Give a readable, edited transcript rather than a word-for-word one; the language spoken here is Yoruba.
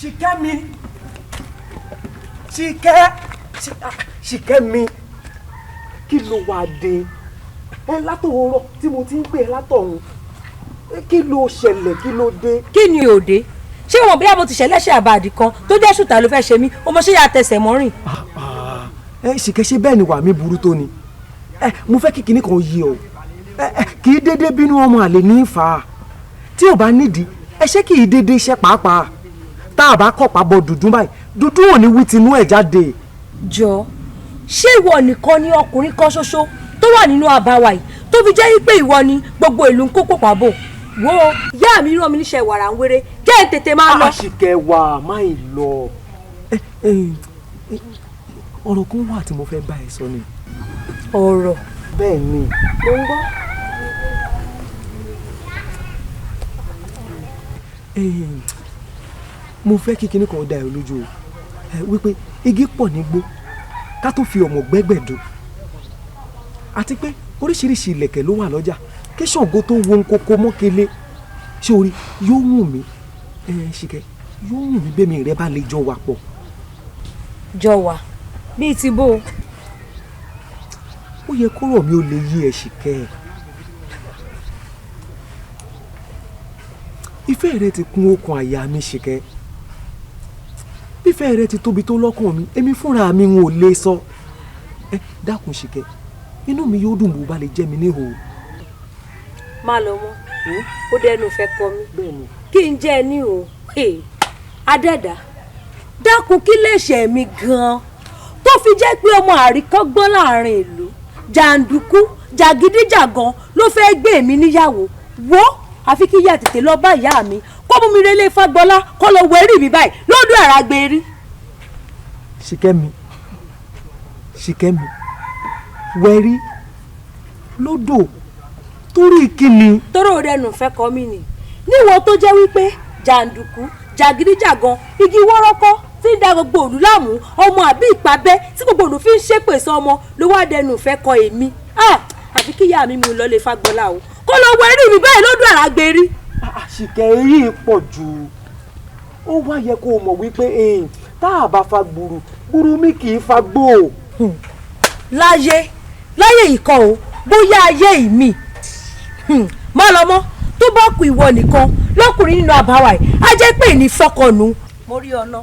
Ṣìkẹ́mi, Ṣìkẹ́, Ṣìkẹ́mi, kí ló wá dé ẹ látòórọ̀ tí mo ti ń pè ẹ́ látọ̀hún? Kí ló ṣẹlẹ̀? Kí ló dé? Kí ni òde? Ṣé wọn bóyá mo ti ṣẹlẹ́ṣẹ̀ àbàdì kan tó jẹ́ ṣùtà ló fẹ́ ṣe mí? O mo ṣe yà tẹsẹ̀ mọ́rìn. Ẹ Ṣìkẹ́, ṣe bẹ́ẹ̀ ni wà mí burú tó ni? Ẹ mo fẹ́ kí kinní kan yé o. Ẹ kì í dédé bínú, ọmọ àlè ní í fà á tí ò bá nídìí. Ẹ ṣé kì í dédé iṣẹ́ pàápàá tá a bá kọ̀pá bọ dùdú báyìí, dúdú ò ní wí tinú ẹ̀ jáde. Jọ, ṣé ìwọ nìkan ni ọkùnrin kan ṣoṣo tó wà nínú àbáwá yìí tó fi jẹ́ pé ìwọ ni gbogbo ìlú ń kó pòpà bò? Wo, ìyá mi rán mi níṣẹ́ wàrà ń wéré, jẹ́ ẹ̀ tètè máa lọ. Àṣìkẹ́, wà má ì lọ. Ọ̀rọ̀ kan wà tí mo fẹ́ bá ẹ sọ ni. Ọ̀rọ̀? Bẹ́ẹ̀ ni. Mo ń gbọ́. Mo fẹ́ kí kinní kan dá ẹ lójú o, wípé igi pọ̀ nígbó ká tó fi ọmọ gbẹ́gbẹ̀dọ̀, àti pé oríṣiríṣi ìlẹ̀kẹ̀ ló wà lọ́jà kí Ṣàngó tó wo nkoko mọ́kele. Ṣé orí yóò wù mí, Ṣìkẹ́, yóò wù mí bẹ́mi rẹ bá lè jọ wà pọ̀. Jọ wà bíi ti bó o? Ó yẹ kóró mi ò lè yí ẹ, Ṣìkẹ́. Ìfẹ́ rẹ ti kún okùn àyà mi, Ṣìkẹ́. Bífẹ́ rẹ ti tóbi tó lọ́kàn mi, èmi fúnra mi ń ò lè sọ. Ẹ dákun Ṣìkẹ́, inú mi yóò dùn bó bá lè jẹ́ mi níhò. Má lọ mọ́, ó dẹnu fẹ́ kọ mi kí n jẹ́ ẹ ní o. Adẹ́dà, dákun, kí lè ṣe mí gan-an tó fi jẹ́ pé ọmọ àríkọ́gbọ́n láàrin ìlú, jàǹdùkú jàgídíjàgan ló fẹ́ gbé mi níyàwó? Wo, àfi kí ìyá tètè lọ bá ìyá mi kó mú mi relé Fágbọ́lá, kó lọ wẹ̀rí mi báyìí lódò àràgbé rí. Ṣìkẹ́mi, Ṣìkẹ́mi, wẹ̀rí lódò torí kíni? Tóró rẹnu fẹ́ kọ́ mi nì níwọ̀n tó jẹ́ wípé jàǹdùkú jàgídíjàgan, igi wọ́rọ́kọ́ tí ń da gbogbo òlú láàmú, ọmọ àbí ìpàbẹ́ tí gbogbo òlú fi ń ṣépè sọ ọmọ ló wá dẹnu fẹ́ kọ èmi. Àfi kí ìyá mi mú un lọ lè Fágbọ́lá o, kó lọ wẹ̀rí mi báyìí lódò àràgbé rí. Ṣìkẹ́, èyí pọ̀ jù. Ó wá yẹ kó o mọ̀ wípé tá a bá fa gbùrù gbùrù mi kì í fa gbó. Láyé láyé ìkọ́ o, bóyá ayé ìmí má lọ mọ́. Tó bá kú ìwọ nìkan lọ́kùnrin nínú àbáwá yìí, á jẹ́ pé ní fọkànnù. Mo rí ọ̀nà.